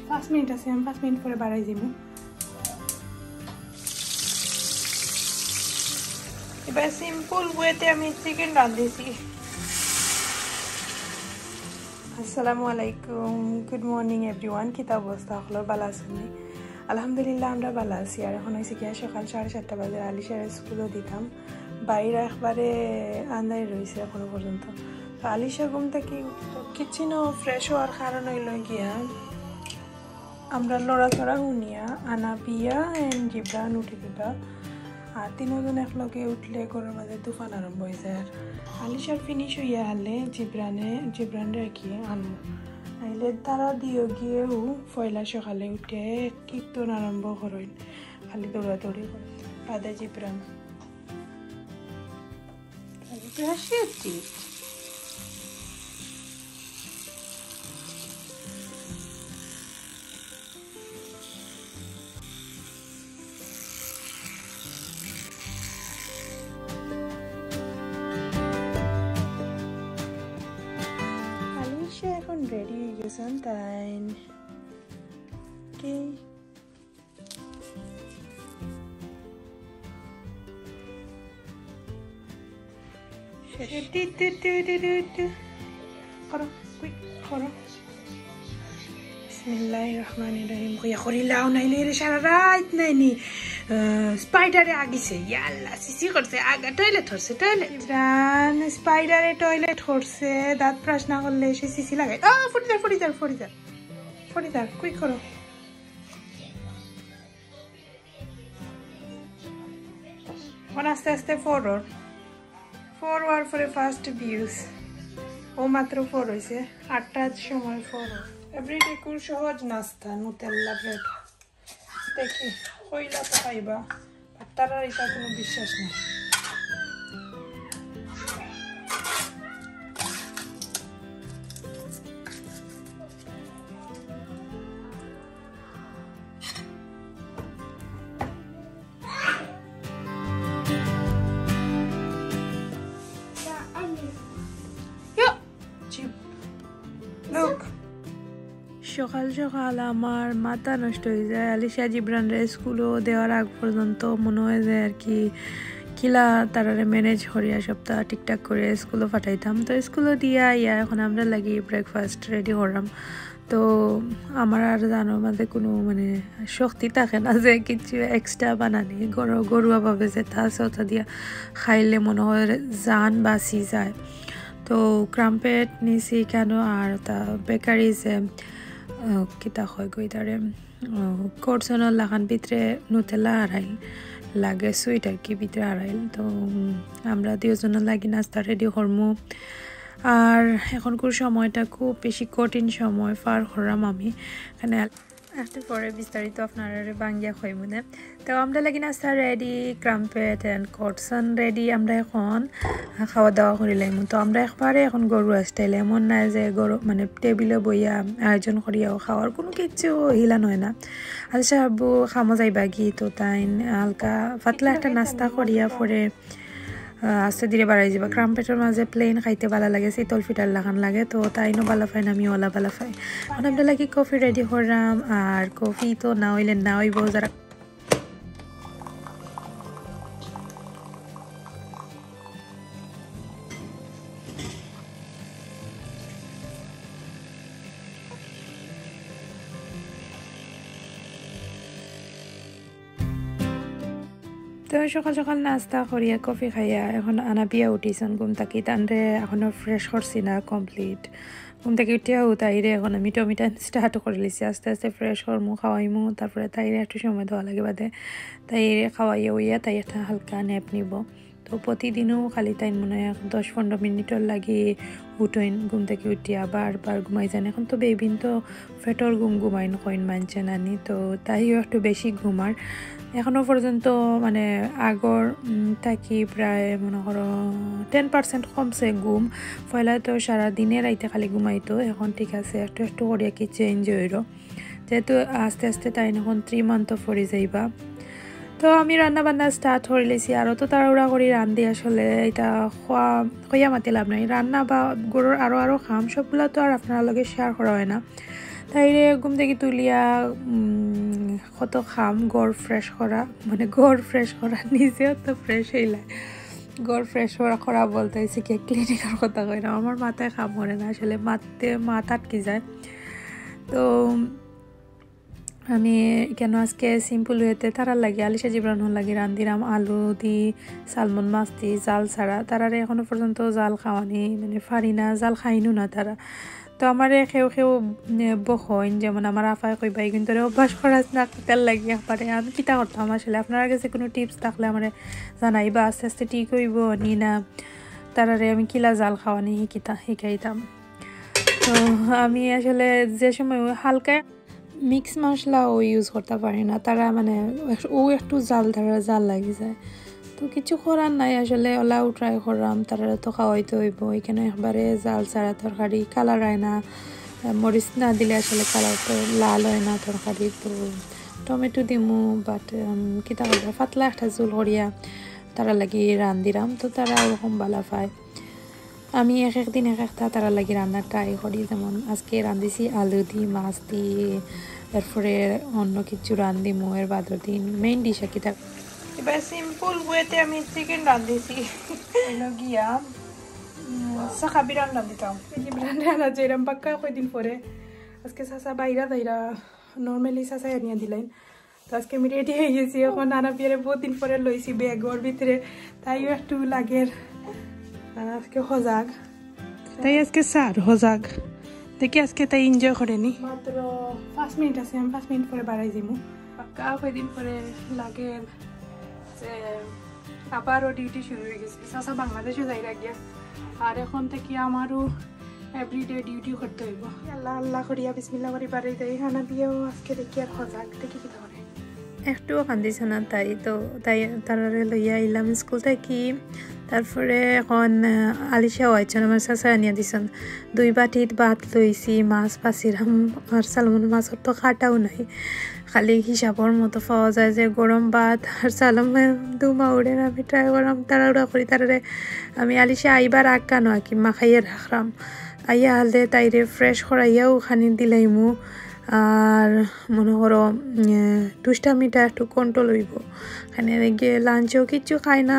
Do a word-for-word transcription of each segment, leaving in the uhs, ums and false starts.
পাঁচ মিনিট আছে, আমি পাঁচ মিনিট পরে বাড়াই দিব। এবার সিম্পল ওয়েতে আমি চিকেন রাঁধতেছি। আসসালামু আলাইকুম, গুড মর্নিং এভরিওয়ান। কিতা অবস্থা হকলর, ভালা আছইন নি? আলহামদুলিল্লাহ, আমরা ভালা আছি। আর এখন হইছে কি, সকাল সাড়ে সাতটা বাজে, আলিশারে স্কুলো দিতাম। বাইরে একবারে আন্ধাইর রইছে এখনো পর্যন্ত। তো আলিশা ঘুম থাকি উঠলো, কিচেনো ফ্রেশ হওয়ার কারণ হইল গিয়া আমরা লড়াচড়া হুনিয়া আনাবিয়া and জিবরান উঠি দিবা। আর তিনোজন একলগে উঠলে ঘরর মাঝে তুফান আরম্ভ হয়ে যায়। আর আলিশার ফিনিশ হইয়া হালে জিবরানে, জিবরানরে আর কি আনমু। নাইলে তারা দিও গিয়েও পয়লা সকালে উঠে কীর্তন আরম্ভ করইন, খালি দৌড়াদৌড়ি করে। বাদে জিবরান। খালি ব্রাশে উঠি। আলিশা এখন রেডি হয়ে গেছেন, তাই কি? শেষ। টি, টি, টি, টি, টি, টি। করো, কুইক করো। বিসমিল্লাহির রহমানির রহিম। কইয়া করি লাও নাইলে এরে সারা রাইত নাইনি। আহ, স্পাইডারে আগিছে। ইয়াল্লা, সিসি করছে, আগা টয়লেট করছে, টয়লেট। ইমরান, স্পাইডারে টয়লেট করছে, দাঁত ব্রাশ না করলে সে সিসি লাগায়। আহ, ফরিদার, ফরিদার, ফরিদার। ফরিদার, কুইক করো। এখন আস্তে আস্তে ফোর অর। ফোর অওয়ার পরে ফার্স্ট ভিউজ। ও মাত্র ফোর হইছে, আটটার সময় ফোর অর। এভরিডে খুব সহজ নাস্তা, নুতেল্লা ব্রেড। দেখি, কইলা তো খাইবা, আর তারার এটা কোনো বিশ্বাস নেই। Look. সকাল সকাল আমার মাথা নষ্ট হয়ে যায়। আলিশা জিবরানরে স্কুলো দেওয়ার আগ পর্যন্ত মনে হয় যে আর কি কিলা তারারে ম্যানেজ করিয়া সপ্তাহ ঠিকঠাক করে স্কুলো পাঠাইতাম। তো স্কুলো দিয়া ইয়া এখন আমরা লাগি ব্রেকফাস্ট রেডি করলাম। তো আমার আর জানোর মাঝে কোনো মানে শক্তি থাকে না যে কিছু এক্সট্রা বানানি। ঘরো-, ঘরোয়াভাবে যেটা আছে ওটা দিয়া খাইলে মনে হয় জান বাঁচি যায়। তো ক্রাম্পেট নিছি কেন আর ওটা বেকারি যে, আহ, কিতা হয় গো ইতারে, আহ, করসনর লাখান ভিতরে নুতেলা আড়াইল লাগে, সুইট আর কি ভিতরে আড়াইল। তো, উম, আমরা দুইজনের লাগি নাস্তা রেডি করমু। আর এখনকার সময়টা খুব বেশি কঠিন সময় পার করলাম আমি। এখানে একটু পরে বিস্তারিত আপনারারে বাঙ্গিয়া কইমুনে। তো আমরা লাগি নাস্তা রেডি, ক্রাম্পেট and করসন রেডি। আমরা এখন খাওয়া দাওয়া করি লাইমু। তো আমরা একবারে এখন ঘরোয়া স্টাইল, এমন না যে ঘরো-, মানে টেবিলে বইয়া আয়োজন করিয়াও খাওয়ার কোনো কিছু হিলা নয় না। আচ্ছা আব্বু খামো যাইবা কি, তো তাই হালকা পাতলা একটা নাস্তা করিয়া পরে আহ, আস্তে ধীরে বাড়াই যাবা। ক্রাম্পেটর মাঝে প্লেন খাইতে ভালা লাগে, শীতল ফিটার লাখান লাগে, তো তাইনও ভালা পাইন, আমিও ওলা ভালা পাই। এখন আমরা লাগি কফি রেডি করলাম, আর কফি তো না হইলে না হইব, যারা তো সকাল সকাল নাস্তা করিয়া কফি খাইয়া এখন আনাবিয়া উঠিছন ঘুম থাকি। তানরে এখনো ফ্রেশ করছি না, কমপ্লিট। ঘুম থাকি উঠিয়াও তাইরে এখন আমি টমিটান স্টার্ট করে লিছি। আস্তে আস্তে ফ্রেশ করমু, খাওয়াইমু, তারপরে তাইরে একটু সময় দেওয়া লাগে বাদে। তাইরে খাওয়াইয়া উইয়া তাই একটা হালকা ন্যাপ নিব। তো প্রতিদিনও খালি তাই মনে হয় দশ পনেরো মিনিটর লাগি উঠইন, ঘুম থাকি উঠিয়া আবার, আবার ঘুমাই যান। এখন তো বেবিন তো পেটর ঘুম ঘুমাইন কইন মানছে নানি, তো তাইও একটু বেশি ঘুমার। এখনো পর্যন্ত মানে আগর, উম, থাকি প্রায় মনে করো টেন পার্সেন্ট কমছে ঘুম। পয়লা তো সারা দিনে রাইতে খালি ঘুমাইতো, এখন ঠিক আছে, একটু একটু করিয়া কি চেঞ্জ হইল। যেহেতু আস্তে আস্তে তাই এখন থ্রি মান্থও পড়ি যাইবা। তো আমি রান্না বান্না স্টার্ট করি লাইছি, আরও তো তাড়াহুড়া করি রান্ধি। আসলে ইতা কইয়া মাতি লাভ নাই, রান্না বা ঘরর আরও আরও কাম সবগুলা তো আর আপনারার লগে শেয়ার করা অয় না। তাইরে ঘুম থাকি তুলিয়া উম, কত কাম, ঘর ফ্রেশ করা, মানে ঘর ফ্রেশ করা, নিজেও তো ফ্রেশ অইলা। ঘর ফ্রেশ করা, করা বলতে অইছে কি, ক্লিনিংর কথা কইরাম, আমার মাথায় কাম করে না আসলে, মাতে মাথা আটকি যায়। তো আমি কেন আজকে সিম্পল ওয়েতে তারার লাগি, আলিশা জিবরান হন লাগি রান্ধিরাম আলু দি, সালমন মাছ দি, জাল ছাড়া। তারারে এখনো পর্যন্ত জাল খাওয়ানি, মানে, পারি না, জাল খাইনও না তারা। তো আমারে কেউ কেউ, এ, বকইন, যেমন আমার আফায় কইবা, "ইগুইন্তরে অভ্যাস করাস না, কিতার লাগি একবারে।" আমি কিতা করতাম আসলে? আপনারার গেছে কুনু টিপস থাকলে আমারে জানাইবা, আস্তে আস্তে ঠিক অইবো নি না, তারারে আমি কিলা জাল খাওয়ানি হিকিতা-, হিকাইতাম। তো আমি আসলে যে সময় হালকা মিক্স মশলাও ইউজ করতা পারি না, তারা মানে এক-, ও একটু জাল, তারা জাল লাগি যায়। তো কিছু করার নাই আসলে, ওলাও ট্রাই করলাম, তারা তো খাওয়াইতে অইবো। এখানো একবারে জাল ছাড়া তরকারি, কালার অয় না, মরিচ না দিলে আসলে কালার তো লাল অয় না তরকারি। তো টমেটো দিমু, বাট কিতা করবো, পাতলা একটা ঝোল করিয়া তারার লাগি রান্ধিরাম, তো তারা ওরকম বালা পায়। আমি এক এক দিন এক একটা তারার লাগি রান্না ট্রাই করি, যেমন আজকে রান্ধিছি আলু দি, মাছ দি, এরপরে অন্য কিছু রান্ধিমু এর বাদর দিন। মেইন ডিশ আর কিতা, এবার সিম্পল ওয়েতে আমি চিকেন রান্ধিছি। হইলো গিয়া, উম, সাকাবিরান রান্ধিতাম। জিবরান রান্না যেরাম বাক্কা কয়দিন পরে। আজকে চাচা বাইরা যাইরা, নরমালি চাচায় আনিয়া দিলাইন। তো আজকে আমি রেডি অই গেছি, এখন আনাবিয়ারে বহুত দিন পরে লইছি ব্যাগর ভিতরে, তাইও একটু লাগের, আহ, আজকে হজাগ। তাই আজকে স্যার হজাগ, দেখি আজকে তাই এনজয় করেনি। মাত্র পাঁচ মিনিট আছে, আমি পাঁচ মিনিট পরে বাড়াই যাইমু। বাক্কা কয়দিন পরে লাগের যে আবারও ডিউটি শুরু অই গেছে। চাচা বাংলাদেশো যাইরা গিয়া, আর এখন থাকি আমারও এভরিডে ডিউটি করতে অইবো। আল্লাহ আল্লাহ করিয়া বিসমিল্লাহ করি বাড়ি যাই। আনাবিয়াও আজকে দেখি আর হজাগ, দেখি কিতা করে। একটুও কান্দিছে না তাই, তো তাই তারারে লইয়া আইলাম স্কুল থাকি। তারপরে এখন, আহ, আলিশাও আইছন, আমার চাচায় আনিয়া দিছন। দুই বাটিত ভাত লইছি, মাছ বাছিরাম, আর সালমন মাছর তো কাটাও নাই, খালি হিসাবর মতো পাওয়া যায় যে গরম ভাত আর সালমন। দুমা উড়ের, আমি ট্রাই করলাম তাড়াহুড়া করি তারারে, আমি আলিশা আইবার আগ কানো আর কি মাখাইয়া রাখলাম। আইয়া হালদে তাইরে ফ্রেশ করাইয়াও খানি দিলাইমু। আর মনে করো, উম, দুষ্টামিটা একটু কন্ট্রোল অইবো। খানি গিয়া লাঞ্চও কিচ্ছু খায় না।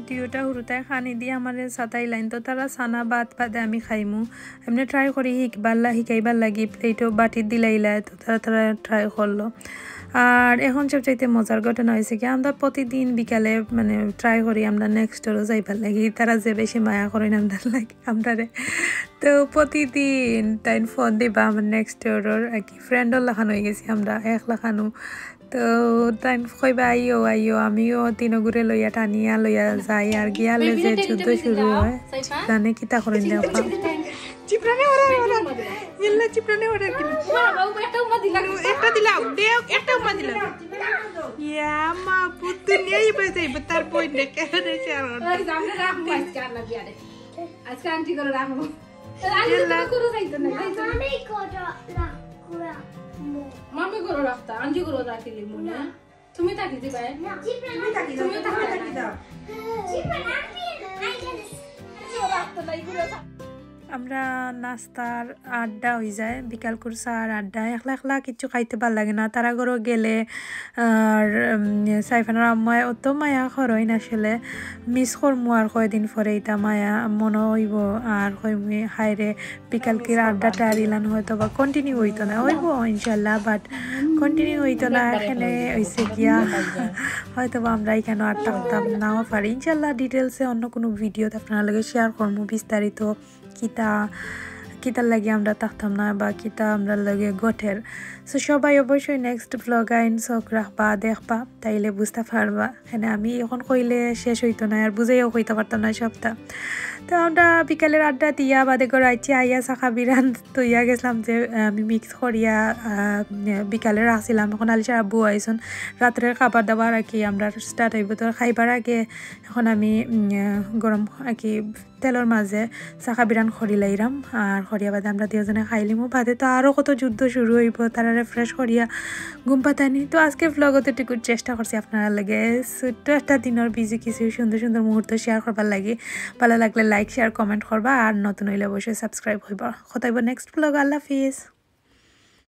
দুইটা হুরুতায় খানি দিয়া আমারে সাতাইলাইন, তো তারা সানা ভাত বাদে আমি খাইমু। এমনে ট্রাই করি হিকবার লা-, হিকাইবার লাগি প্লেটও বাটিত দিলাইলা, তো তারা, তারা ট্রাই করলো। আর এখন সবচাইতে মজার ঘটনা অইছে কি, আমরা প্রতিদিন বিকালে মানে ট্রাই করি আমরা নেক্সট ডোরও যাইবার লাগি, তারা যে বেশি মায়া করইন আমরার লাগি, আমরারে। তো প্রতিদিন তাইন ফোন দিবা আমার নেক্সট ডোরর আর কি, ফ্রেন্ডর লাখান অই গেছি আমরা, এক লাখানও। তো তাইন কইবা, "আইও, আইও।" আমিও তিনগুরে লইয়া টানিয়া লইয়া যাই, আর গিয়ালে যে যুদ্ধ শুরু হয়, জানে কিতা করেন দেখবা। চিপরানে ওরা, ওরা। ইল্লা চিপরানে ওরা কি? একটা উম্মা দিলা। একটা দিলাও, দেও, একটা উম্মা দিলাও। ইয়া মা, পুত দুনিয়াই বাজাইব, তার বইন দেখে রে, সে আর ওর। আজকে আন্টি করে রাখবো। আন্টি তো করো যাইতো না, যাইতো না। আমি করো রাখবো। মামি করে রাখতা, আন্টি করে রাখিলি মনে। তুমি তাকি দিবায়? তুমি তাকি দাও, তুমি তাকি দাও। আমরা নাস্তার আড্ডা অই যায়, বিকাল কুর চার আড্ডা। একলা একলা কিচ্ছু খাইতে ভালা লাগে না, তারা ঘরো গেলে আর, উম, সাইফানর আম্মায় অত মায়া করইন আসলে, মিস করমু আর কয়দিন পরে ইতা মায়া মনো অইবো। আর কইমু, হায় রে, বিকাল কির আড্ডা টারিলান হয়তো বা কন্টিনিউ অইতো না, অইবো ইনশাল্লাহ, বাট কন্টিনিউ অইতো না। এখানে অইছে গিয়া হয়তো বা আমরা এখানে আর থাকতাম নাও পারি। ইনশাল্লাহ ডিটেলসে অন্য কুনু ভিডিওত আপনারার লগে শেয়ার করমু বিস্তারিত, কিতা, কিতার লাগি আমরা থাকতাম না বা কিতা আমরার লগে ঘটের। So সবাই অবশ্যই নেক্সট ভ্লগ আইন চোখ রাখবা, দেখবা, তাইলে বুঝতা পারবা। এখানে আমি এখন কইলে শেষ অইতো না, আর বুঝাইয়াও কইতা পারতাম না সবটা। তো আমরা বিকালের আড্ডা দিয়া বাদে ঘরো আইছি, আইয়া সাকাবিরান থইয়া গেছলাম যে, আহ, আমি মিক্স করিয়া, আহ, বিকালে রাখছিলাম। এখন আলিশার আব্বু আইছন, রাত্রের খাবার দাবার আর কি আমরা স্টার্ট অইবো। তো খাইবার আগে এখন আমি, উম, আহ, গরম আর কি তেলর মাঝে সাকাবিরান করি লাইরাম, আর করিয়া বাদে আমরা দুইজনে খাইলিমু। বাদে তো আরও কত যুদ্ধ শুরু অইবো, তারা ফ্রেশ করিয়া ঘুম পাতানি। তো আজকে ব্লগত এটুকু চেষ্টা করছি আপনারার লগে ছোট্ট একটা দিনর বিজি কিছু সুন্দর সুন্দর মুহূর্ত শেয়ার করবার লাগি। ভালা লাগলে লাইক, শেয়ার, কমেন্ট করবা, আর নতুন অইলে অবশ্যই সাবস্ক্রাইব করবা। কথা অইবো নেক্সট ব্লগ। আল্লাহ হাফিজ।